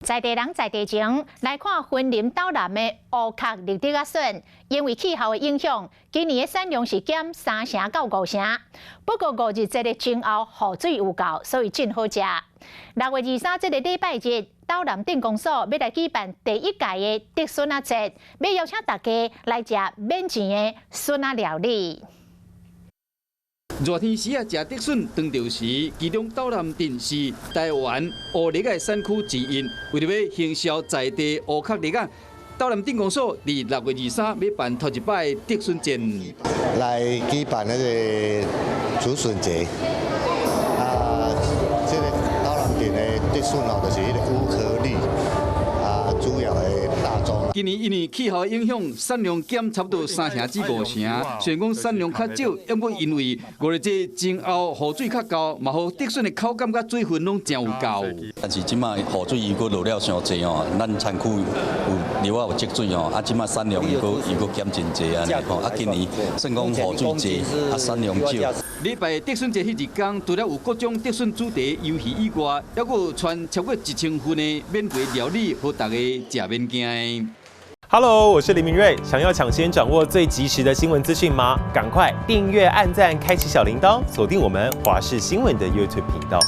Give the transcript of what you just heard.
在地人在地情，來看雲林斗南的烏殼綠竹仔筍，因為氣候的影響，今年的產量是減3成到5成。不過五日節的前後雨水有夠，所以真好食。6月23這个禮拜日，斗南鎮公所欲來舉辦第一屆的竹筍仔節，欲邀請大家來食免錢的筍仔料理。熱天時啊，食竹筍當著時，其中斗南鎮是台灣烏栗的產區之一。為著欲行銷在地烏殼栗仔，斗南鎮公所佇6月23欲辦頭一擺竹筍節。來舉辦那個竹筍節，啊，這个斗南鎮的竹筍哦，就是彼个烏殼綠啊，主要的大宗。今年因為氣候影響，產量減差不多3成至5成。雖然講產量較少，毋過因為五日節前後雨水較夠，嘛予竹筍的口感佮水分攏誠有夠。但是這擺雨水如果落了傷濟哦，咱田區有流仔有積水哦，啊，這擺產量又閣又閣減真濟按呢吼，啊，今年算講雨水濟，啊，產量少。禮拜竹筍節彼一工，除了有各種竹筍主題遊戲以外，猶閣有傳超過1000份的免費料理，予大家食免驚。 Hello，我是林明瑞。想要搶先掌握最及時的新聞資訊嗎？趕快訂閱、按讚、開啟小鈴鐺，鎖定我們華視新聞的 YouTube 頻道。